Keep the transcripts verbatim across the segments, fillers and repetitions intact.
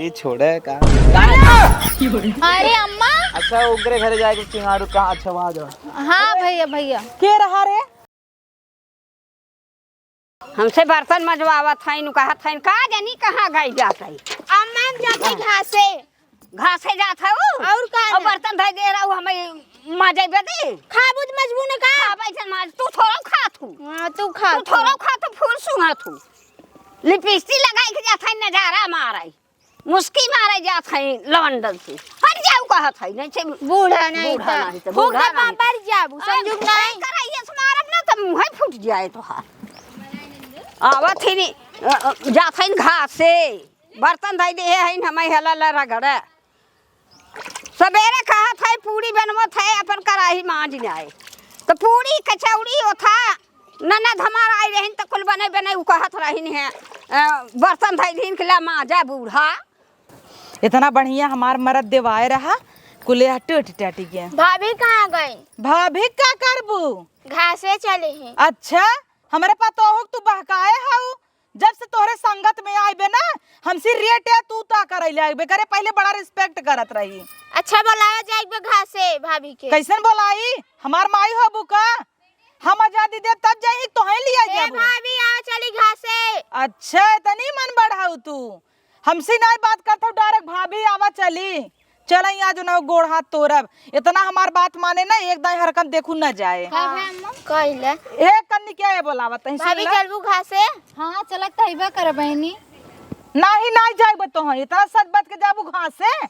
ये छोड़े का? अरे अम्मा। अच्छा, ओकरे घरे जाए के चिंगारू कहाँ? अच्छा, वहाँ जाओ। हाँ भैया, भैया। के रहा रे? हमसे बर्तन मजवावत हईन, कहत हईन, का जानी कहाँ गई जात हई। अम्मा, हम जात हई घासे। घासे जात हऊ? और का और ना? बर्तन धई दे रहू, हमें माजे बदे। खाबू त मजबू न का? खाबै से माज, तू थोड़ा खात हू। हाँ, तू खात तू थोड़ा हू। खात हू, फूल सूंघत हू। लिपस्टिक लगाई के जात हई, नजारा मारे। मुस्की मारे जात हई लवंडन से। हट जाऊ कहत हई, नहीं से बूढ़ा नहीं बूढ़ा त। नहीं त, फूक बूढ़ा दे नहीं त। पापड़ जाबू, अरे, समझू नहीं? नहीं कराइए से मारब ना त मुँहे फूट जाए तोहार। आवत ही नहीं, अ, अ, जात हई घासे। बर्तन धई दे हईन, हमें हला ला रगड़े। सबेरे कहत हई पूड़ी बनवत हई, अपन कराही माँज न आए। त पूड़ी कचौड़ी ओथा ननद हमार आई रहिन त कुल बने बने उ कहत रहिन है, अ, बर्तन धई दीन के ला माँजा बूढ़ा। इतना बढ़िया हमार मरद देवाए रहा, कुले टूट टाटी के। भाभी कहाँ गई? भाभी का करबू? घासे चली ही। अच्छा, हमरे पतोहू के तू बहकाए हऊ, जब से तोहरे संगत में आइबे ना, हमसे रेट है तू ता करैले आइबे करे, पहिले बड़ा respect करत रही। अच्छा, बोलावा जाइबे घासे भाभी के। कैसन बोलाई? हमार माई होबू का? हम आजादी देब तब जाई, तोहे लिया ए जाबू। भाभी, आओ चली घासे। अच्छा, इतनी मन बढ़ाऊ तू। हमसे नाई बात करत हऊ, direct भाभी आवा चली। चलई आज न गोड़ हाथ तोरब। इतना हमार बात माने ना, एक दाई हरकत देखू न जाए। का भे अम्मा? कहिले। ए कन्नी क्या ये बोलावत है, सुन भाभी, ले। चलबू घासे? हाँ, चलत त हइबे कर बहिनी। नाही, नाही जाइबे तो है, इतना सज बज के जाबू घासे?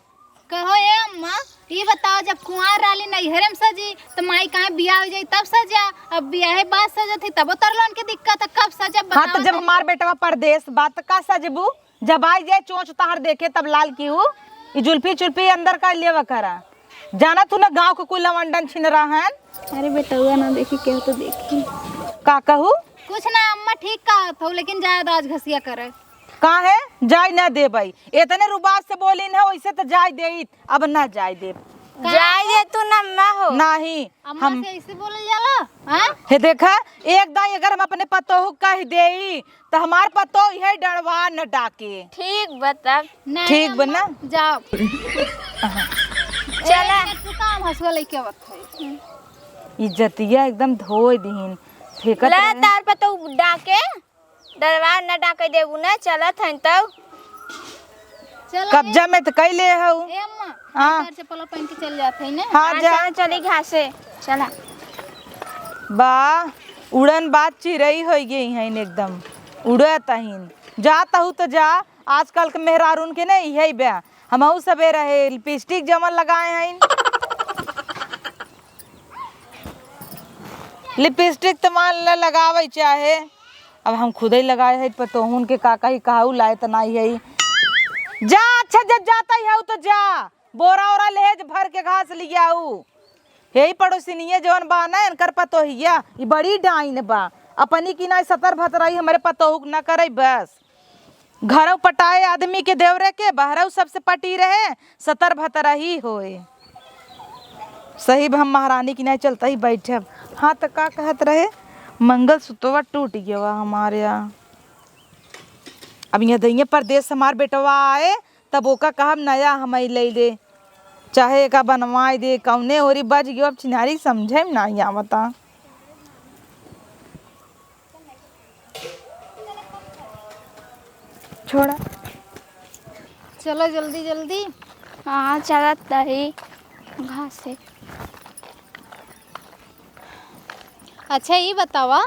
कहो ए अम्मा, ई बताओ, जब कुंवार रहली नैहरे में सजी, त माई कहाँ बियाह हो जाई तब सजा, अब बियाहे बाद सजत ही तबो तरलोन के दिक्कत है, कब सजब हाँ, तो बताओ जब तनी। हमार बेटवा परदेस बा त का सजबू? जब आई जाए चोंच तहार देखे तब लाल की हूँ। ई जुल्फी चुल्फी अंदर का लेवा करा। जाना तू ना गाँव के कुल लवंडन छिन रहन। अरे बेटउआ ना देखी, केहू तो देखी। का कहू? कुछ ना अम्मा, ठीक कहत हऊ, लेकिन जाए द आज घसिया करे। काहे? जाए ना देबई। एतने रुबाब से बोलिन है, वैसे तो जाए देइत, अब ना जाए देब। का? जाए दे तू ना अम्मा हो। नाही। अम्मा हम से ऐसे बोलल जाला? हाँ? हे देखा, एक दाई अगर हम अपने पतोहू कह देई, त हमार पतोह इहे डरवा न डाके। ठीक बा तब। नहीं ठीक बा अम्मा, ना? जाओ। चला। एक मिनट रुका, हम हंसुआ लेके आवत है। इज्जतिया एकदम धोए दीन, फेंकत ला रहे। तार पतोह डाके, डरवा न डाके देबू ना, चलत हन तब। चलो, कब्जा में त कइले हऊ। ए अम्मा, हाँ। तार चप्पल पहन के चल जात है ना। हाँ, हाँ, जा। चलो, चली घासे, चला। बा, उड़न बाज चिरई होइ गई हइन एकदम, उड़त हइन। जात हऊ त जा, आजकल के मेहरारून के ना इहे बा। हमहू सबे रहे, लिपस्टिक जमल लगाए हइन। लिपस्टिक त मान ले लगावे चाहे, अब हम खुदे लगाए है, पतोहुन के का कही, कहू लाए त नाही है। जा, अच्छा, जब जात ही हऊ त जा, बोरा ओरा लेज भर के घास लियाऊ। यही पड़ोसिनिया जवन बा ना, इनकर पतोहिया, ई बड़ी डाइन बा। अपनी की ना सतर भतराई हमरे पतोहू के ना करे बस। घरौ पटाए आदमी के देवरे के, बहरौ सबसे पटी रहे, सतर भतरही होए। सही बा, हम महारानी की नाई चलता ही बैठब। हाँ, त का कहत रहे, मंगलसूत्रवा टूट गया हमारे यहाँ। अब यहाँ दइये परदेस हमार बेटवा आए, तब ओका कहब नया हमई लई ले, चाहे एका बनवाए दे। कौने ओरी बज गयो, अब छिनारी समझे में नाई आवता। छोड़ा। चलो जल्दी जल्दी। हाँ, चलत रही घासे। अच्छा, ई बतावा,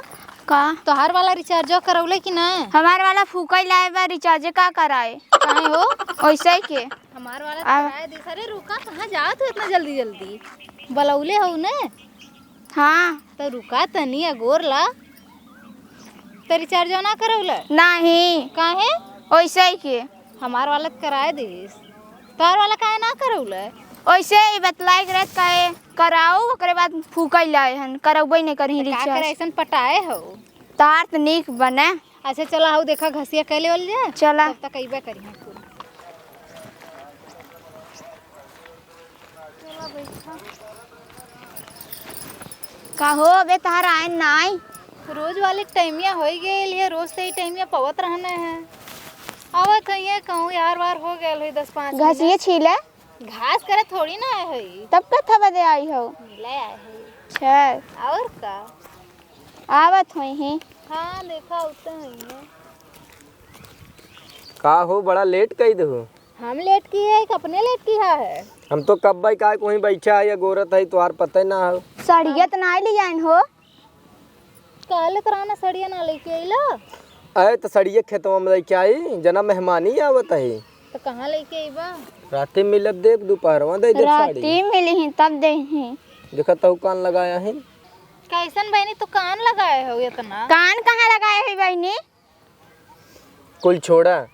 का? तोहार वाला रिचार्जो करौले कि ना? हमार वाला फूकई लाए बा, रिचार्जे का कराए? काहे हो? ओइसे ही के। हमार वाला आ- कराए दे। अरे रुका, कहाँ जात हो इतना जल्दी जल्दी? बलौले हो ने? हाँ। त रुका तनी, अगोर ला। त रिचार्जो ना करौले? नाही। काहे? ओइसे ही के। हमार वाला त कराए देस। तोहार वाला काहे ना करौले? ओइसे ही बतलाए के रहत काहे कराऊ, ओकरे बाद फूकई लाए हन, करौबे नहीं करही त का रिचार्ज। करे, ऐसन पटाए हो? तार त नीक बने। अच्छा चला, हऊ देखा घसिया कैले वाली जा। चला। तब तक अइबे करी हम कुल। चला बैठा। का हो बे, तहार आयन नाई? रोज वाली टाइमिया होई गई है, रोज से ही टाइमिया पवत रहना है। आवत है। ये कहूँ यार वार हो गयल होई दस पाँच घासिये मिनट। छीले? घास करे थोड़ी ना आए होई। तब कथा बदे आई हो? मिले आए होई। अच्छा। और का? आवत होई ही। हाँ, देखा उतना ही है। का हो, बड़ा लेट कई दहु? हम लेट की है कि अपने लेट किहा है? हम तो कब भाई का कोई बैठा है या गोरत है, तोहार पता ही ना हो। सड़िया त ना ले आइन हो। काले तराना सड़िया ना लेके अइला? अरे त सड़िया खेतवा में लेके आई, जना मेहमानी आवत है। त कहाँ लेके अइबा? राती मिलब देख, दोपहरवा दे देब साड़ी। राती मिली ही तब दे ही। देखा तहु कान लगाया है। कैसन बहनी तू कान लगाए हो इतना? कान कहाँ लगाए है बहनी? कुल छोड़ा,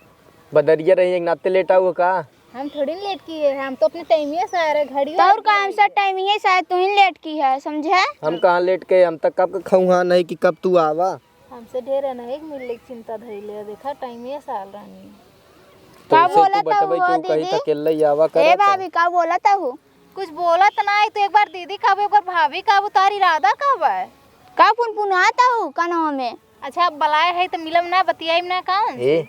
बदरिया रही एक नाते लेटा हुआ का? हम थोड़ी न लेट किहे हैं, हम तो अपने टाइमिया से आ रहे, घड़ी तो और काम से टाइमिया से आए, तू ही लेट किहे, समझे? हम कहाँ लेट के, हम तक कब के खौहा नहीं कि कब तू आवा। हमसे ढेर नहीं एक मिनट लेके चिंता धइले, देखा टाइमिया से आल रहनी। का तो उसे बोला तू बटबे हो, क्यों कही दीदी? थकेल्ले ही आवा ए करत है। भाभी, का बोला तू? कुछ बोलत ना है, तू एक बार दीदी कहबू, एक बार भाभी कहबू, तार इरादा का बा? का पुनपुनात हऊ कानवा में? अच्छा, अब बलाए है त मिलब ना, बतियाइब ना का उनसे? ए,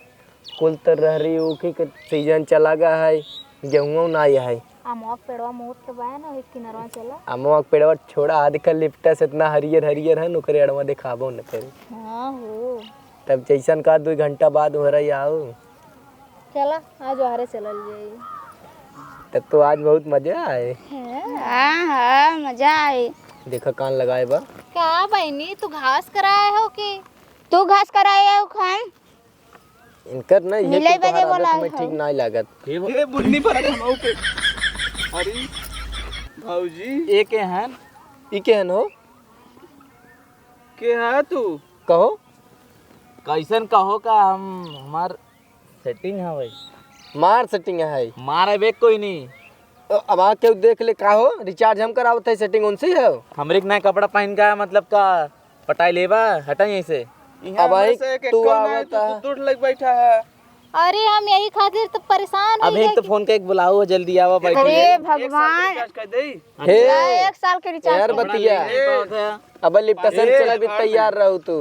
कुल त रहरी ऊखी के सीजन चला गा है, गेहुआ ना आया है। अमवा के पेड़वा मोट के बा ना, ओही किनरवा चला। अमवा के पेड़वा छोड़ा, आज कल लिपटा से इतना हरियर हरियर है, ओकरे अड़वा देखाबो न करे। हाँ हो। तब जैसन का दो घंटा बाद उहरा आओ। चला, आज ओहरे चलल जाई। तब तो आज बहुत मजा आए। हाँ, हाँ, मजा आए। देखा कान लगाए बा। का बहनी, तू घास कराए हो कि? तू घास कराए हो खान? इनकर ना, ये मिले तो बजे तोहार आदत बोलाए में हो। ठीक नाई लागत। हे बुढ़नी पर हम के। अरे, भौजी। ये के हन? ई के हन हो? के है तू? कहो। कैसन कहो का हम, हमार सेटिंग है भाई। मार सेटिंग है। मार है बे कोई नहीं। अ-, अब आ केहू देख ले का हो, रिचार्ज हम करावत है, सेटिंग उनसे है। हमरे के नया कपड़ा पहन का मतलब का पटाई लेबा, हटा यहीं से। इहाँ अब हमरे आई से एक तू एक्को नहीं, आवत तू है। तो दूर लग बैठा है। अरे हम यही खातिर तो परेशान अभी रही तो है। फोन के एक बुलाओ, जल्दी आवा, बैठी अरे है। एक साथ भगवान। रिचार्ज कर दे। हे, पूरा एक साल के रिचार्ज यार कर। बतिया। कपड़ा ले, ले, ए, अब लिपटा से ए, चला भी तैयार रहू तू।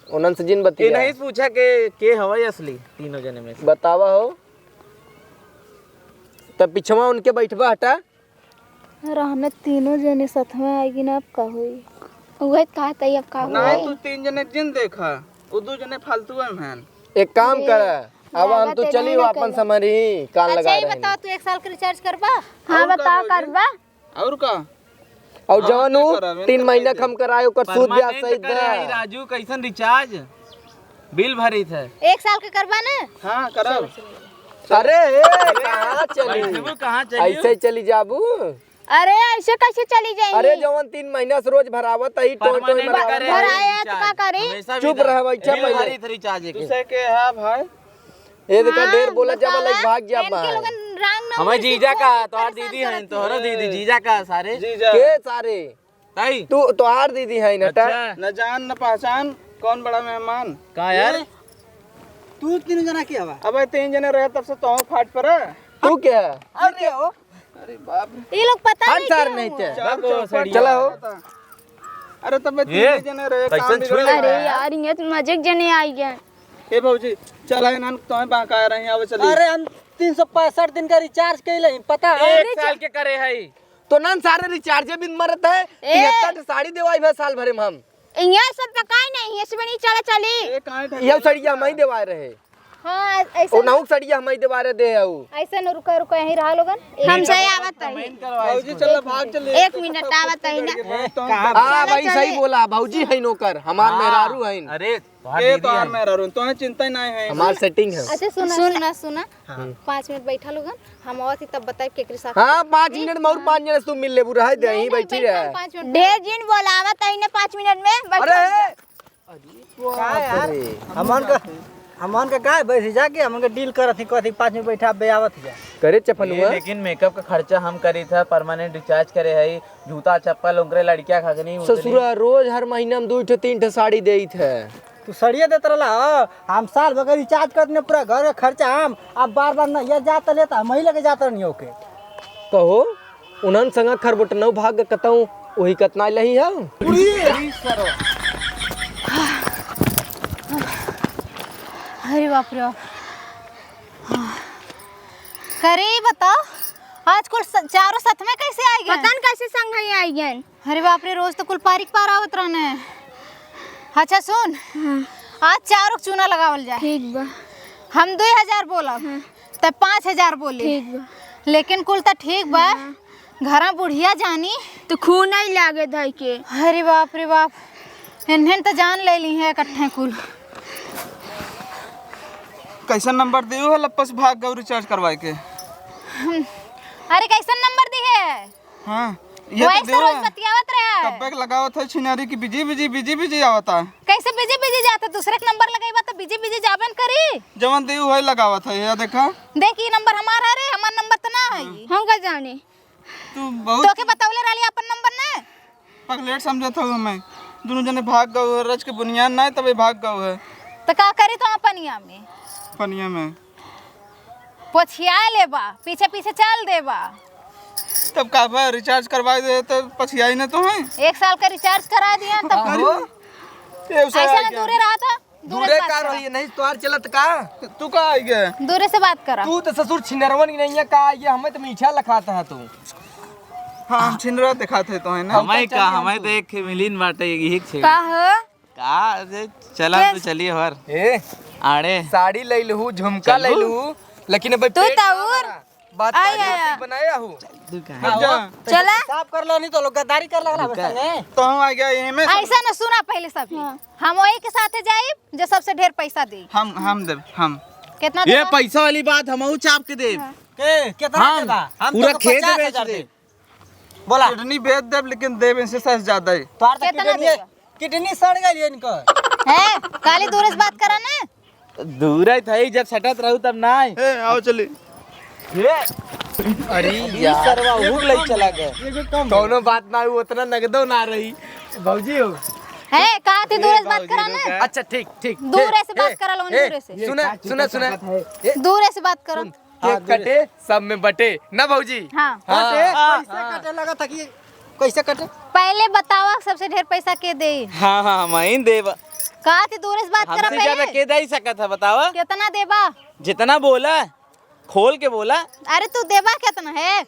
उन्हन से जिन ये बतिया। नहीं पूछा के, के हवा असली तीनों जने में से? बतावा हो। तब पिछवा उनके बैठबा हटा। रहने तीनों जने साथ में आएगी ना, अब का होई? उहे कहत है, अब का नहीं, होई? तू तीन जने जिन देखा, वो दो जने फालतू है, man। एक काम ए, कर, अब हम लागत तो है चली नहीं ना अपन करब। समरी, कान अच्छा, लगा ये रहे बताओ, हैं। तू एक साल के रिचार्ज करबा? हाँ, और का बताओ, भौजी? करबा? और का? और हम जवन का उ करब, तीन इनका महीना कैसे? हम कराए, ओकर सूद ब्याज permanent सहित करे दा। आई राजू, कैसन रिचार्ज? बिल भरी थे। एक साल के करबा ना? हाँ, करब। अरे, ए, कहाँ चली? बैठबू कहाँ चली? ऐसे चली जाबू? अरे, ऐसे कैसे चली जाई? अरे, जवन तीन महीना से रोज भरावत ही, टोय टोय permanent मरावत करे ही। भराए तो का रिचार्ज। करी? हमेशा भी चुप रह, बैठा बिल पहले। भरी थे रिचार्ज के। दूसरे के है भाई। ए, देखा, हाँ, ढेर बोला जाबा, बतावा। लाइक भाग जाबा। इनके लोगन रंग नंबर हमारे से जीजा का, बहुत तोहार परेशान दीदी हैं, रहती तोहरो है। दीदी, जीजा का सारे। जीजा। के सारे? ताई? तू, तोहार दीदी है ना, अच्छा। टा? न जान न पहचान, कौन बड़ा मेहमान? का यार? ए, तू तीन जना के हवा? अबे तीन जने रहे तब से तो फाट पर। तू क्या है? अरे हो। अरे बाप रे। ये लोग पता हट नहीं सार क्या नहीं हुआ। थे। चल, बाबू, चल, सड़िया। चला हो। अरे तब ये तीन जने रहे, कैसन काम छुए बिगड़ अरे गया। यार, ये तो मजे के जने आई गए। ए भौजी, चल है नान, तोहे बांका आ रही, आवे चली। अरे हम तीन सौ पैंसठ दिन का रिचार्ज कैले ही, पता है? एक साल के करे है। तो नान सारे रिचार्जे बिन मरत है, ए। तिहत्तर साड़ी देवाई भे साल भरे में हम। इहाँ सब पकाई नहीं, ऐसे बनी चला चली। ए, काहे ठगी यह सड़िया हम ही देवाए रहे। हाँ, ऐसे ओ नहुक सड़िया हम ही देवाए रहे दे हऊ। ऐसे न रुका, रुका, यहीं रहा लोगन। हमसे आवत है। भौजी, चल, भाग चल। एक मिनट, आवत है ना। हाँ, भाई, सही बोला, भौजी है नौकर, हमार हाँ। मेहरारू है। अरे, तोहार ए, दीदी तोहार है। मेहरारू, तोहे चिंता ही नहीं है। हमार सेटिंग है। अच्छा, सुना, सुन। सुना, सुना। हाँ। पाँच मिनट बैठा लोगन, हम आवत ही तब बताइब केकरे साथ। हाँ, पाँच मिनट में और पाँच जने से तू मिल लेबू, रहे दे, नहीं, यहीं नहीं, बैठी बैठा रहे। पाँच मिनट। ढेर जिन बोलावत है इन्हें पाँच मिनट में, बैठा अरे! जा। का यार? अरे! हमन का, हमन का का है? बैठ जाके हमन का डील करत ही, कहत ही पाँच मिनट बैठा, बे आवत ही जा। करे चपनुआ। ए, लेकिन मेकअप का खर्चा हम करी था, परमानेंट रिचार्ज करे है, जूता चप्पल ओकरे लड़किया खगनी उतनी। ससुरा रोज हर महीना में दू ठो तीन ठो साड़ी देइत है। तू सड़िया देत रहला ह, हम साल भर के रिचार्ज करत ने पूरा घर के खर्चा हम, अब बार बार नैहर जात रहले त हम ही लेके जात रहनी ओके। कहो, उन्हन संगा खरबुटनऊ भाग के कतऊ, वही कतना लही है। अरे बाप रे बाप। करे, ई बताओ, आज कुल स-, चारों साथ में कैसे आई गए? पता न कैसे संग ही आई गए। अरे बाप रे, रोज तो कुल पारिक पार आवत रहने। अच्छा सुन, हाँ। आज चारों के चूना लगावल जाए। ठीक बा। हम दुई हजार बोलब, हाँ। त पाँच हजार बोली। ठीक बा। लेकिन कुल त ठीक बा। हाँ। घरा बुढ़िया जानी। तो खून नहीं लागे धई के। अरे बाप रे बाप, इन्हें त जान ले ली है इकट्ठे कुल। कैसन नंबर दियो है लप्पस भाग गौ रिचार्ज करवाए के? हम, अरे कैसन नंबर दी है? हाँ, ये तो वही से दियो रोज है। बतियावत रहे है। कब्बे के लगावत है छिनारी की बिजी बिजी बिजी बिजी आवता। कैसे बिजी बिजी जाता, दूसरे के नंबर लगेबा तो बिजी बिजी जाबे न करी। जवन दियो है लगावत है, ये देखा। देख, ई नंबर हमार है रे, हमार नंबर तो ना है। हाँ। हम का जाने। तू बहुत तोके बतौले रहली अपन नंबर ने। पगलेट समझत हूँ मैं। दोनों जने भाग गए हो, रच के बुनियान ना है, तबे भाग गए है। तो का करी तो पनिया में? पनिया में। पोछिया लेबा, पीछे पीछे चल देबा। तब का बा, रिचार्ज करवा दे तो पछियाई ना तो है। एक साल का रिचार्ज करा दिया तब। हाँ हो। ये उसे ऐसा आ ना गया। दूरे रहा था। दूरे दूरे से बात का करा। रही है, नहीं तोहार चलत का? तू का आई गए? दूरे से बात करा। तू तो ससुर छिनरवन ही नहीं है का? ये हमें तो मीठा लखाता है तू। हाँ, हम छिनरा दिखाते तो है ना। हमारे का, हमारे तो एक मिलीन बाटे, यही छे। का हो? का जे चला के तू चलिए हर। ए, आड़े। साड़ी ले लू, झुमका ले चलू। लू, लेकिन अब तू पेट ना तौर। भरा। बात आय, तारीफ आय, आय। बनाया हूँ। तू कहाँ? हाँ, जा। वो तो चला। साफ कर लो, नहीं तो लोग गद्दारी कर लगला बस दुकान। संगे। तो हम आ गया यहीं में। ऐसा न सुना पहले सब। हाँ। हम वही के साथे जाइब जो सबसे ढेर पैसा दे। हम, हम देब, हम। कितना ये देबा? पैसा वाली बात हम चाप के देब। हाँ। के, कितना हम देबा? हम पूरा तो खेत पचास हजार बेच देब। देब। बोला। किडनी बेच देब, लेकिन देब इनसे सस ज्यादा ही। तोहार तो कितना किडनी, देबा? किडनी सड़ गई है इनकर। है, काली दूर से बात करा ना। दूर ही था, जब सटत रहू तब ना आए। ए, आओ चली। ये। अरे अभी यार, सरवा एगो हुक लई कम चला है, गए। एगो कम है। कौनो बात ना हुई, उतना नगदो ना रही। भौजी हो। है, कहा थी दूर से बात करा ना। अच्छा, ठीक, ठीक। दूर से बात करा लो, दूर से। सुना, सुना, सुना। दूर से बात करो। सुन, केक कटे, सब में बटे। ना भौजी? हाँ। हाँ, कटे, हाँ, कैसे हाँ। कटे? लगा था कि कैसे कटे? पहले बतावा, सबसे ढेर पैसा के दे? हाँ, हाँ, हम ही देब। का थी दूर से बात करा हमसे ज्यादा पहले? के दे ही सकत है, बतावा। कितना देबा? जितना बोला, खोल के बोला। अरे तू देबा कितना है?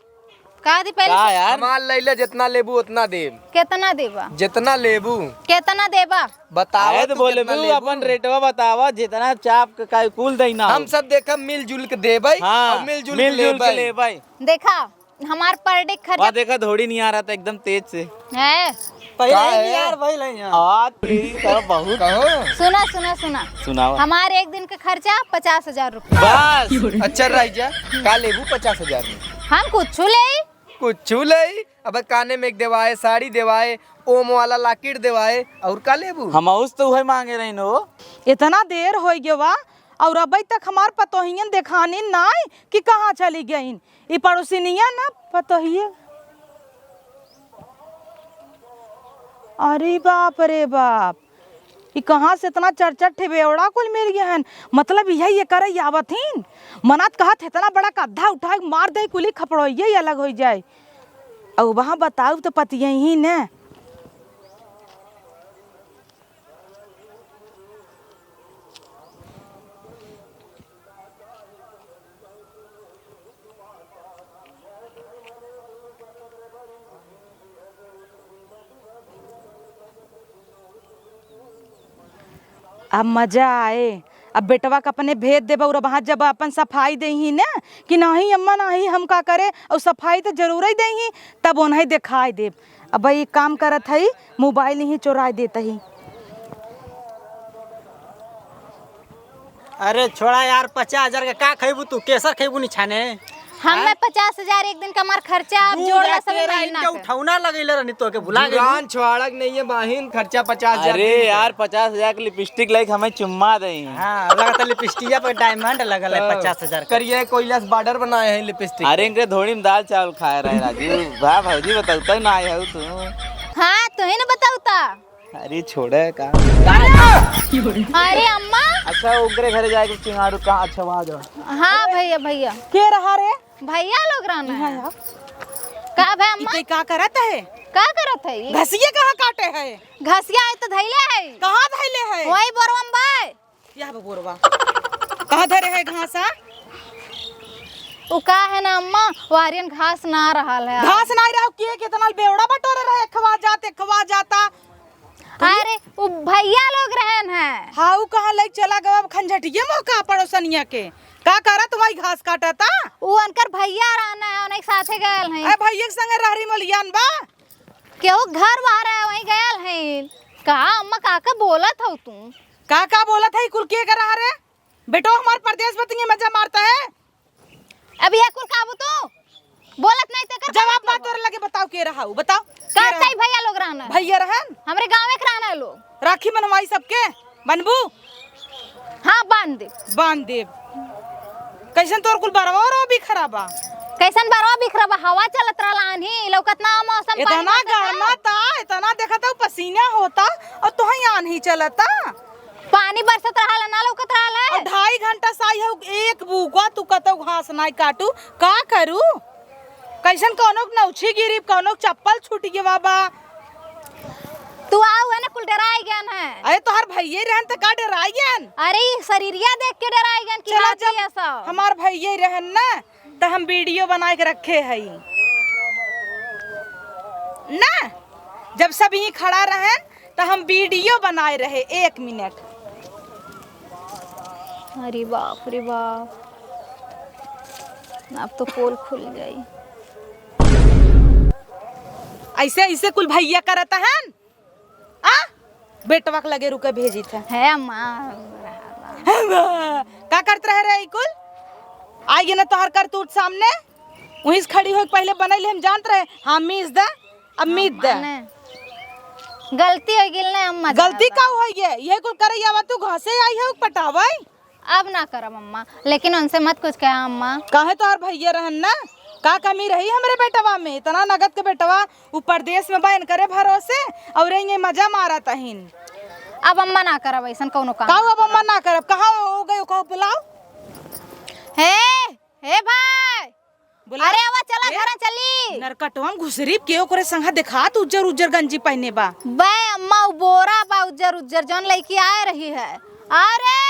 का दी पहले का से? यार? हमार लैले जितना लेबू उतना देब। कितना देबा? जितना लेबू। कितना देबा? बतावा अरे तो तू बोले कितना बू, लेबू? अपन रेटवा बतावा, जितना चाप के काई कुल देना हो। हम सब देखा मिलजुल के देबै हाँ, और मिलजुल के मिलजुल के लेबै। लेबै। देखा, हमार per day खर्चा वाह, देखा धोड़ी नहीं आ रहा था एकदम तेज से। है। पहले का ही है? यार, वही नहीं है। आ, तेरी तरफ बहुत कहो। सुना, सुना, सुना। सुनावा। हमार एक दिन के खर्चा पचास हजार रुपया। बस। अच्छा, रह जा। का लेबू पचास हजार में? हम कुछ ले। कुछ ले। अब काने में एक देवाए, साड़ी देवाए, ओम वाला लाकिट देवाए, और का लेबू? हम उस तो उहे मांगे रही हो। इतना देर होइ गवा और अबे तक हमार पतोहियन देखानी नाई कि कहाँ चली गईन। ई पड़ोसिनिया ना पतोहिए। अरे बाप रे बाप, ई कहाँ से इतना चार चार ठे बेवड़ा कुल मिल गए हैं? मतलब यही ये करे आवत हीन। मनात कहत इतना बड़ा कद्धा उठा के मार दे, कुली खपड़ोइये ही अलग हो जाए। अब वहाँ बताऊ तो पतिये ही ने। अब मजा आए। अब बेटवा के अपने भेज देबा और वहाँ जब अपन सफाई देही ना कि नहीं अम्मा नहीं हम का करे और सफाई तो जरूर ही देही, तब उन्हें दिखाई देब। अब भाई एक काम करत हई, मोबाइल ही चोराय देत ही। अरे छोड़ा यार, पचास हजार के का खइबू तू? केसर खइबू निछाने? हमें हाँ? पचास हजार एक दिन का हमार खर्चा, आप दू जोड़ ला हजार सभी तेरह महीना इनके का। उठौना लगैले रहनी तो के भुला गई। दुरान छोड़क नहीं है बाहिन, खर्चा पचास हजार अरे दिन का। यार, पचास हजार के लिपस्टिक लाइक हमें चुम्मा दे। हाँ, लगता लिपस्टिकिया पर डायमंड लगल है तो पचास हजार का। करिए कोयला से बॉर्डर बनाए हैं लिपस्टिक अरे पे। इनके धोड़ी में दाल चावल खाए रहे राजू। वाह भौजी, बतौता ही ना आए हो तू। हाँ, तू ही ना बतौता। अरे छोड़े का। अरे अम्मा। अच्छा, ओकरे घरे जाए के चिंगारू कहाँ? अच्छा, वहाँ जाओ। हाँ भैया, भैया। के रहा रे? भैया लोग रहना है। यहाँ आओ। का भै अम्मा? इते का करत है? का करत है ई? घसिया कहाँ काटे है? घसिया है तो धैले है। कहाँ धैले है? वही बोरवा में बा। यह बा बोरवा। कहाँ धरे है घासा? उ का है ना अम्मा, वारियन घास ना रहल है। घास ना रहो, के केतना बेवड़ा बटोरे रहे, खवा जाते, खवा जाता। अरे, उ भैया लोग रहन है। हाँ, उ कहाँ लइके चला गवा, अब खंझटिये मौका पड़ोसनिया के। का करत वही घास काटता? उ उनकर भैया रहन है, उन्हीं के साथे गयल हैं। अरे, भैया के संगे रहरी मोलियान बा। केहू घर बाहर है, वहीं गयल हैं। का अम्मा, का का बोलत हौ तू? का का बोलत है, कुल के करा रे? बेटो हमार परदेस बतिये मजा मारता है। अब ये कुल काबू तू बोलत नहीं ते कर जवाब बा। तोरे लगे बताओ के रहा हूँ, बताओ के का रहा? सही भैया लोग रहना है। भैया रहन? हमरे गाँव के रहना है लोग। राखी मनवाई सबके, बनबू? हाँ, बांध दे। बांध देब। कैसन तोर कुल बरवा उरवा बिखरा बा? कैसन बरवा बिखरा बा? हवा चलत रहला, आन्ही लौकत ना, मौसम पानी इतना बरसत रहला। गरमाता, इतना देखता हूँ पसीना होता और तुहई आन्ही चलता। पानी बरसत रहल, ना लौकत रहल है। और ढाई घंटा से आई हौ, एक बुगवा तू कतौ घास नाई काटू, का करू? कैसन कौनो नौछी गिरी, कौनो चप्पल छूट गवा बा। तू आऊ है ना, कुल डराई गयन है। अरे तोहर भैये रहन त का डराई गयन? अरे ई शरीरिया देख के डराई गयन कि चला, हाथी जब है सब। हमार भैये रहन ना, त हम वीडियो बनाए के रखे हई ना, जब सब यहीं खड़ा रहन त हम वीडियो बनाए रहे। एक मिनट। अरे बाप रे बाप, अब तो पोल खुल जाई। ऐसे ऐसे कुल भैया करत हन। आ, बेटवा के लगे रुके भेजित है। है अम्मा। का करत रहे रे ई कुल? आई गे ना तोहर करतूत सामने। वहीं से खड़ी होके पहले बनैले हम जानत रहे। हाँ, मीस द, अब मीत द। अम्मा ने गलती हो गेल ना अम्मा, गलती ज्यादा। का हो गया? ये कुल करे आवा तू घासे आई है पटावे। अब ना करब अम्मा, लेकिन उनसे मत कुछ कहा अम्मा। काहे तोहर भैया रहन ना, का कमी रही हमरे बेटवा में? इतना नगद के बेटवा उ परदेस में बा इनकरे भरोसे और ये मजा मारत अहिन। अब अम्मा ना करब ऐसन कौनो काम। का अब अम्मा ना करब? कहाँ हो गए, कहो बुलाओ। हे, हे भाई, बोला? अरे आवा, चला ए, घरा चली। नरकटवा में घुसरी के ओकरे संघा देखात उज्जर उज्जर गंजी पहने बा। बे अम्मा, उ बोरा बा उज्जर उज्जर, जौन लइकी आए रही है। अरे!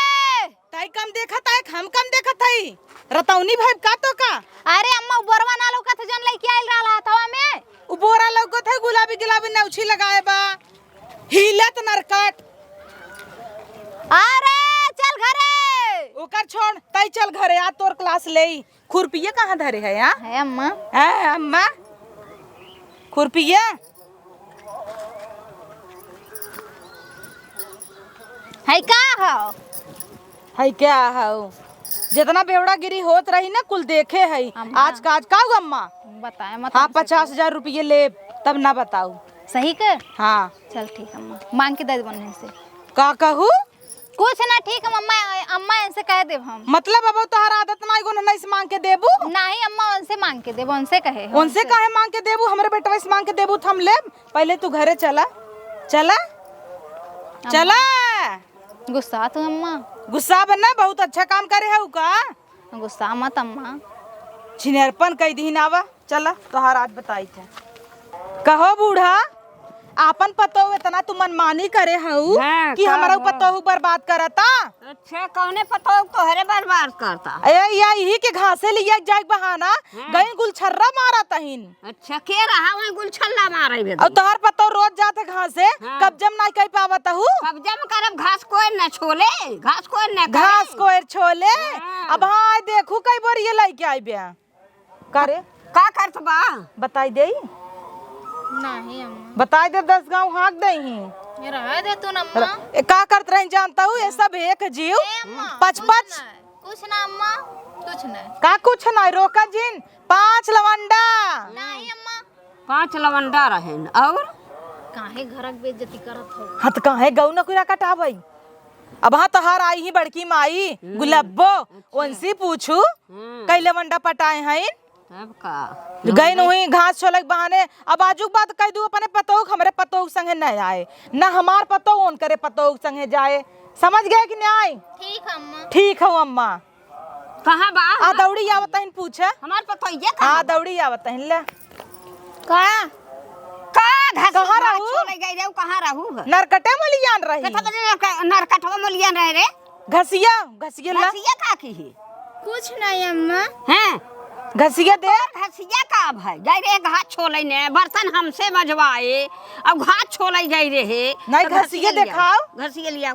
ताई कम देखत है, हम कम देखत हई। रतौनी भाई का तो का? अरे अम्मा, उ बोरवा ना लौकत है, जौन लइकी आइल रहल हथवा में। उ बोरा लौकत है, गुलाबी गुलाबी नौछी लगाए बा। हिलत नरकट। अरे चल घरे। ओकर छोड़, ताई चल घरे, आ तोर क्लास लेई। खुरपिया कहाँ धरे है, हाँ? है अम्मा। हाँ, अम्मा। खुरपिया? है का हौ? है का हौ? जितना बेवड़ागिरी होत रही ना, कुल देखे है। अम्मा। आज का आज का हौ, अम्मा? बताए मत हाँ, हमसे पचास हजार रुपये लेब, तब ना बताऊ। सही के? हाँ। चल ठीक, अम्मा। मांग के दे देबो उन्हें से। का कहू? कुछ ना, ठीक हम अम्मा, अम्मा इनसे कह देब हम। मतलब अब तोहर आदत ना, एगो नहीं से मांग के देबू? नहीं अम्मा, उनसे मांग के देबो, उनसे कहे हम, उनसे उनसे। काहे मांग के देबू? हमरे बेटवा से मांग के देबू त हम लेब। पहले तू घरे चला, चला, अम्मा। चला। गुस्सा तू अम्मा। गुस्सा बन ना, बहुत अच्छा काम करे है का? गुस्सा मत अम्मा। छिनेरपन कई दीन आवा। चला, तोहार आज बताई थे। कहो बूढ़ा, आपन पतोह इतना तू मनमानी करे हऊ हाँ, कि का हमरा हो? पतोह बर्बाद करता। अच्छा, कौने पतोह तोहरे बर्बाद करता? ए, या इही के घासे लिया जाए बहाना, हाँ। गई गुलछर्रा मारा तहिन। अच्छा, के रहा वही गुलछल्ला मारे बे? और तोहर पतोह रोज जात है घासे, हाँ। कब्जम ना कर पावत हऊ। कब्जम करब, घास कोई न छोले, घास कोई न करे। घास कोई छोले। हाँ। अब हाँ, देखू कई बार ये लइके आई बे। का रे? का करत बा? बताई देई? नहीं अम्मा। बताई दे, दस गाँव हाँक देई ही। ये रहे दे तू न अम्मा। र-, ए, का करत रही जानता हूँ? ये सब एक जीव। ए अम्मा, पच कुछ पच। नहीं, कुछ ना अम्मा, कुछ नहीं। का कुछ नहीं? रोका जिन, पाँच लवंडा। नहीं अम्मा। पाँच लवंडा रहेन और? काहे घर के बेइज्जती करत हो? हाँ, तो काहे गऊ नकुरा कटावई? अब हाँ, तोहार आई ही बड़की माई, हम्म, गुलब्बो, अच्छा। उनसे पूछू, हम्म। कई लवंडा पटाए हैं? तब का? गई नहीं घास छोले के बहाने। अब आजू के बाद कह दू अपने पतोह, हमरे पतोह के संगे न आए, न हमार पतोह उनकरे पतोह के संगे जाए। समझ गए कि नहीं? ठीक अम्मा। ठीक हो अम्मा। कहाँ बा? आ, दौड़ी आवत हइन पूछे। हमार पतोहिया कहाँ हाँ, बा? दौड़ी आवत हइन, ले। का? का घस कहाँ रहू? छोड़े गई रे, कहाँ रहू है? नरकटे मलियान रही। कथा बजे नरक-, नरकटवा मलियान रहे रे? घसिया, घसिया ला। घसिया का की है? कुछ नहीं अम्मा। हैं? घसिया दे। तोर घसिया का अब है? गए रहे घास छोले ने, बर्तन हमसे मजवाए, अब घास छोले गए रहे। नहीं, तो घसिया घसिया लियाओ। देखाओ। घसिया लियाओ।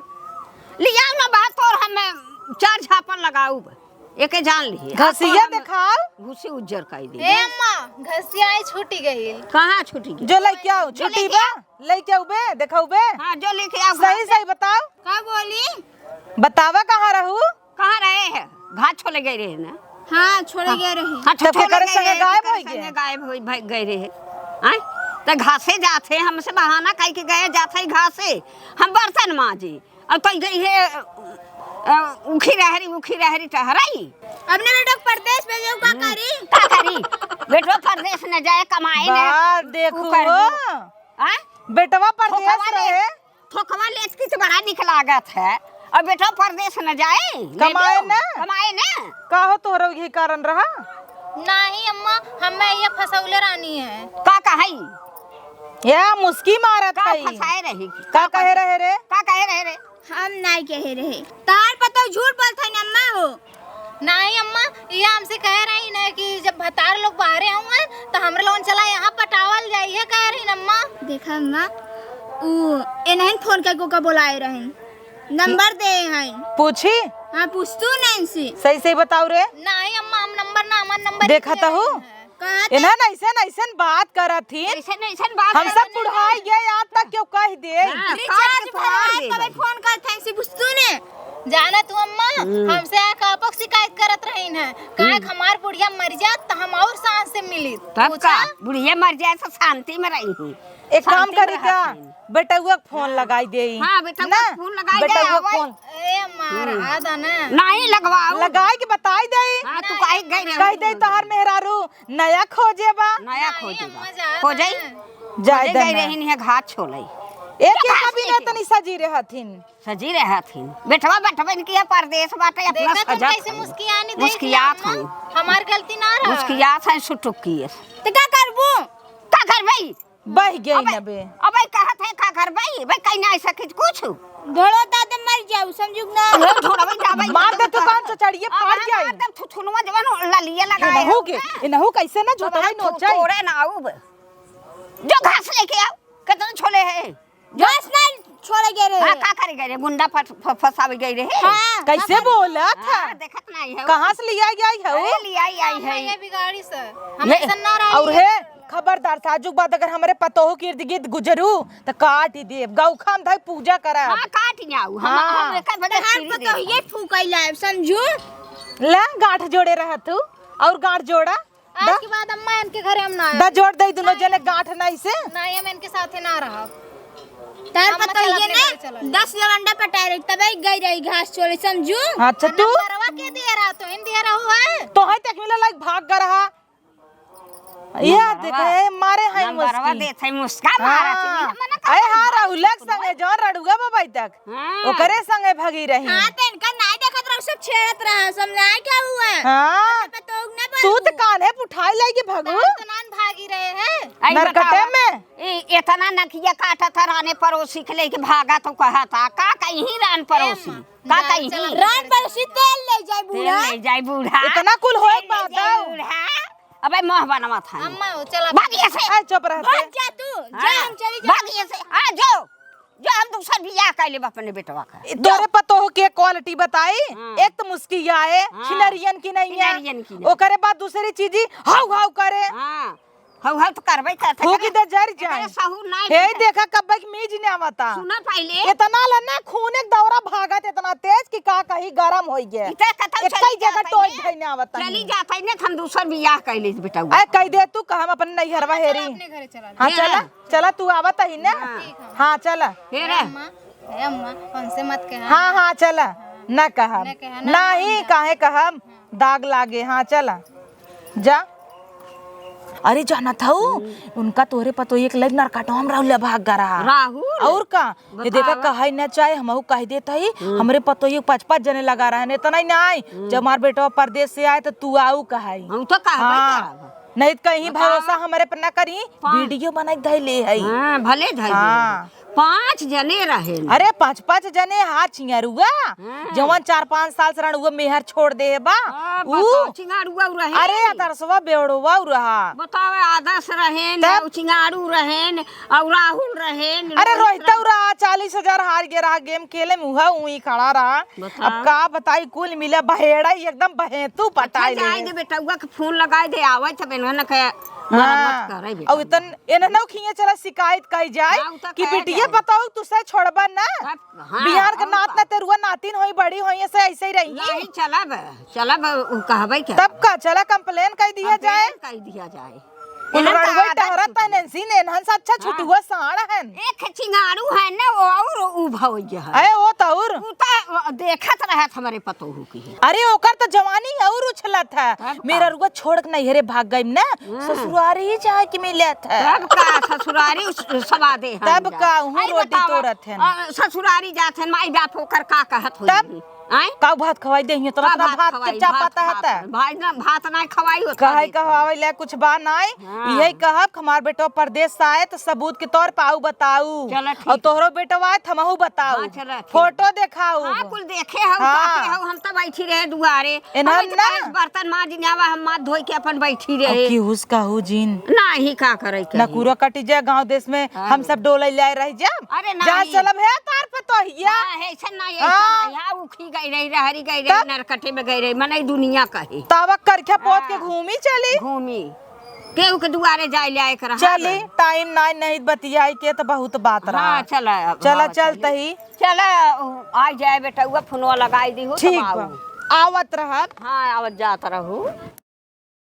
लियाओ ना बा, तोर हम चार झापन लगाऊ बा। एके जान लिहे। घसिया देखाओ। घुसी उज्जर कई दी। ए अम्मा, घसिया आई छूटी गई। कहाँ छूटी गई? जो लेके आओ, जो छूटी लेके बा? आओ। लेके आउबे, देखाउबे? हाँ, जो लेके आओ, सही घर से। सही बताओ। का बोली? बतावा कहाँ रहू? कहाँ रहे है? घास छोले गए रहे ना? हाँ, छोले हाँ। गए रहे। हाँ, तब छोले केकरे गए संगे रहे, गायब केकरे होई गए? संगे गायब होई, भाग गए रहे। आय? त घासे जात है, हमसे बहाना कई के गए जात है घासे। हम बर्तन मांजे। अब तो गई है, अ, उखी रहरी, उखी रहरी टहराई। अपने बेटो के परदेस भेजे, का हम्म। करी? का करी? बेटो परदेस न जाए, कमाए न। बात ऊ देखो। करबू। हाँ? बेटवा परदेस थोकवा ले, रहे। थोकवा लेत की तो बड़ा निक लागत है। अब बेटो परदेस न जाए, ले कमाए लो। न। कमाए न। का हो तोहरा यही कारण रहा? नहीं अम्मा, हमें ये फसौले रानी है। का कहई? या मुस्की मारत का हई। फसाए रही? का कहे रहे रे? का कहे रहे रे? हम नाई कहे रहे। तार पतो झूठ बोलत है अम्मा हो। नहीं अम्मा, ये हमसे कह रही न कि जब भतार लोग बाहरे आऊंगे तो हमरे लोगन चला यहाँ पटावल जाई, ये कह रही न अम्मा। देखा अम्मा, उ एनहन फोन करके ओका बोलाए रहन, नंबर दे हैं। पूछी? हाँ, पूछ तू नैन्सी। सही सही बताओ रे। नहीं अम्मा, हम नंबर ना, हमार नंबर देखा ही तो हो। नहीं है। कहत एनहन ऐसन ऐसन बात करत ही। ऐसन ऐसन बात हम सब करत ही। बुढ़ाई गए, आज तक केहू कह दे। हाँ, रिचार्ज काट के भरवा फाड़ दे तबे भाई। फोन करत हैं, से बुझतू ने। जाना तू अम्मा, हम्म। हमसे आके आपक शिकायत करत रही न। काहे हम्म। हमार बुढ़िया मर जात त हम और सांस से मिली। तब पूछा? का? बुढ़िया मर जाए तो शांति में रही ही। एक काम शांति में करी का? रहत ही। बेटउआ के फोन हाँ। लगाई देई। हाँ, बेटउआ ना? के फोन लगाई दे, बेटउआ के आवे। फोन। ए अम्मा, हम्म। रहा दा ना। नहीं लगवाऊ। लगाई के बताई देई। हाँ, तू काहे गई रहे? कह देई तोहार मेहरारू नया खोजे बा। नया नहीं, खोजे बा। अम्मा, जा खोजे? दा ना। जाए खोजे दे गई ना। रही है घास छोले। एक जा एक घास अभी लेके। इतनी सजी रहथिन। सजी रहथिन। बेटवा बटवन की है, परदेस बाटे, अपना देखा तुम सजत कैसे हई। मुस्कियानी देख मुस्कियात लिया, हई। अम्मा। हमार गलती ना रहा। मुस्कियात हई, सुटुकी है। तो का करबू? का करबई? बह गई अबे, न बे। अबे कहत है का करबई? बे कहीं ना ऐसा कुछ, कुछ। ढोड़ो दादा मर जाऊ, समझू ना। ढोड़ो जाबे। मार दे तू कान चचड़िए फाड़ अब जाई। मार दे थुथुनवा जवन ललिया लगाए इनहू के, ना। इनहू कैसे ना अब झोटवा हम नोचाई। तोड़े ना आऊ बे। जो घास लेके आओ, कितना छोले है? जो घास नहीं छोड़े गए रहे। हाँ, का करे गए रहे? गुंडा फस-, फ-, फंसावे गए रहे। हाँ, कैसे हाँ। बोला था? हाँ, देखत नहीं है। कहाँ से लिया आई है वो? अरे, लिया आई, आई है। ये बिगाड़ी से। हम ये, ऐसा ना रही। और है, खबरदार, साजुक बात अगर हमरे पतोह के इर्द गिर्द गुजरू, त काट ही देब। गौखा में धई पूजा करब। हाँ, काट ही आऊ। हम, हाँ। हम एक बजे तहार पतोह ये फूकई लायब, समझू? ला, गांठ जोड़े रह तू। और गांठ जोड़ा। आज दा। के बाद अम्मा इनके घरे हम ना दा आएब। जोड़ दे दुनो हाँ। जने गांठ नहीं से। नहीं, हम इनके साथे ना रहब। तार हम पता चल ही है अपने ना, घरे चलल जाए। दस लवंडा पटाए रही, तबे गई रही घास चोरी, समझू? अच्छा, आ तू? नंबरवा के दिया रहा, तो इन दिया रहा हुआ है। तो है तक मिला लाइक भाग कर रहा। ये नंबरवा, देखा है, मारे है नंबरवा मुस्की। देत है, मुस्का मारत है, हाँ। मना अरे हाँ, करत है, राहुलक संगे जौन रड़ुआ बा भाई तक। हाँ। ओकरे संगे भगी रही। हाँ, तो इनका नाई देखत रहो, सब छेड़त रहा, सब नाई क्या हुआ? हाँ। अच्छा, तो ना तू तो बोलू। कान्हे पुठाई लेके भगू। तो नान भागी रहे हैं। आई नरकटे बतावा। में। ए, इतना नकिया काटा था, राने पड़ोसी के लेके भागा तो कहा था, का कहीं रान पड़ोसी? ए माँ, का जाओ, कहीं? चलो, रान पड़ोसी तेल ले जाए तेल बूढ़ा। ले जाए बूढ़ा। इतना कुल होए तेल ले बात जाए है। बूढ़ा। अबे मोह बनवा था। अम्मा, वो चला। भाग यहाँ से। ए, चुप रहते। भाग जा तू, जा, हाँ। हम चली जा। भाग यहाँ से। आ जाओ। जो हम दूसर बियाह कर लेब अपने बेटवा का। ए, तोरे पतोह के quality बताई, हाँ। एक तो मुस्कियाए, हाँ। छिनरियन की नहीं है। छिनरियन की नहीं। ओकरे बाद दूसरी चीज ही हाउ हाउ करे। हाँ। हाउ हाउ तो करबे करते फूकी करे। दे जर एकरे जाए। सहूर नहीं हे बेटा। देखा कब्बे की मीज ने आवता। सुना पहले। इतना लन्ना खून एक दौरा भागत इतना तेज कि का कहीं गरम होई गया। इतना कतौ एक चली कई जगह जाता टोई है। धइने आवता चली नहीं। जाता है ना, हम दूसर बियाह कर लेब बेटवा। ए, कह दे तू कहा हम अपन नैहरवा हेरी। अपने घरे चला हाँ, ये चला। रहा। चला, तू आवत ही ना? हाँ। ठीक है। हाँ, चला। हे रे। अम्मा, हे अम्मा, उनसे मत कहा। हाँ, हाँ, चला। ना कहब। ना कहा, ना नहीं, कहब। काहे कहब? दाग लागे। हाँ, चला। जा। अरे, जानत हऊ, हम्म। उनका तोहरे पतोहिए के लग नरकटवा में राहुल भाग गा रहा। राहुल? और का? ये देखा, बतावा। कहै ना चाहे, हमहू कह देत हई, हम्म। हमरे पतोहिए के पाँच, पाँच जने लगा रहे हैं, इतना ही नहीं। हम्म। जब हमार बेटवा परदेस से आए, तो तू आऊ कहई। हम तो कहबे हाँ। करब। नहीं तो कहीं बतावा। भरोसा हमरे पर ना करी, पा- video बनाई के धइले हई। हाँ, भले धइले हाँ। हई। पाँच जने रहेन। अरे, पाँच, पाँच जने हा छिंगरुआ। हाँ। जवन चार पाँच साल से रणुआ मेहर छोड़ दे बा। हाँ, ऊ। बताओ, छिंगरुआ उ रहे। अरे, अदरसवा बेवड़वा उ रहा। बताओ, आदर्श रहेन, तब? उ छिंगारू रहेन, और राहुल रहेन, अरे, रोहित रोहित रहा, चालीस हजार हार गए रहा, गेम खेले में उहा उही खड़ा रहा। बताओ। अब का बताई, कुल मिला बहेड़ा ही एकदम बहेतू अच्छा, पटाई ले। जाए दे बेटउआ के फोन लगाए दे, आवे त बेनहन के मरम्मत हाँ। करे बेटउआ। और इतन एनहनौ खिए चला शिकायत कही जाए हाँ, उ त कि कहे बिटिया जाए। बताओ तुसे छोड़बा ना। अब, हाँ, बिहार के और नात का। ना तेरुआ नातिन होई, बड़ी होई, ऐसे, ऐसे ही रही। नहीं, चलब, चलब, उ कहबे के। तब का, चला complain कह दिया जाए। Complain कह दिया जाए। कुल एनहन का रड़ुआ आदत टहरत छूट है, गई। नैन्सी ने एनहन से अच्छा हाँ। छुटुआ साड़ हन। एक छिंगारू है ना, वो और उ भौज है। अरे, वो तो और। उ तो देखत रहत हमरे पतोहू की है। अरे, ओकर तो जवानी और उछलत है। तब का? मेहररुआ छोड़ के नैहरे भाग गई ना, हाँ। ससुरारी ही जाए के मिलत है। तब का, ससुरारी उस-, सवादे है तब जा। का, उहूँ आई रोटी बतावा, तोड़त हन। अ, ससुरारी जात हन, माई बाप ओकर का कहत होई? तब? आय? का भात खवाई देहियो, तोरा का इतना भात भात खवाई, के चापा भात ता खात हता? हन। भाई ना, भात ना खवाई होत काहे हन। कहवावे ले कुछ बा नाय? हाँ। इहे कहब, हमार बेटवा परदेस से आए त सबूत के तौर पे आऊ बताऊ। चला ठीक और बा। तोहरो बेटवा आए त हमहू बताऊ। हाँ, चला ठीक फोटो बा। देखाऊ। हाँ, कुल देखे हऊ, हाँ। ताके हऊ, हम त बैठी रहे दुआरे। एनहन हम ना। बर्तन मांज न्यावा, हम माथ धोई के अपन बैठी अब रहे। की हुस कहू जिन। नाही का करे के ना है। कूड़ा कटी जाए गाँव देस में, हाँ। हम सब डोले लाए रह जाब। अरे जा नाही। चलब है तार पतोहिया। हाँ, ऐसन नाही, ऐसन हाँ। नाही। हाँ, उखी गई रही, रहरी गई रही, तब? नरकटे में गई रही, मनई दुनिया कहे। तावा करख्या पोत के हाँ। घूमी चली। घूमी। केहू के दुआरे जाए ले आए के रहा चली, ना। Time नाय, नहीं बतियाई के त बहुत बात रहा। हाँ, चला, अब चला, हाँ, चल चली। तही। चला, आ जाए बेटउआ, फोनवा लगाई दी हो, ठीक तब बा। आऊ। आवत रहब। हाँ, आवत जात रहू।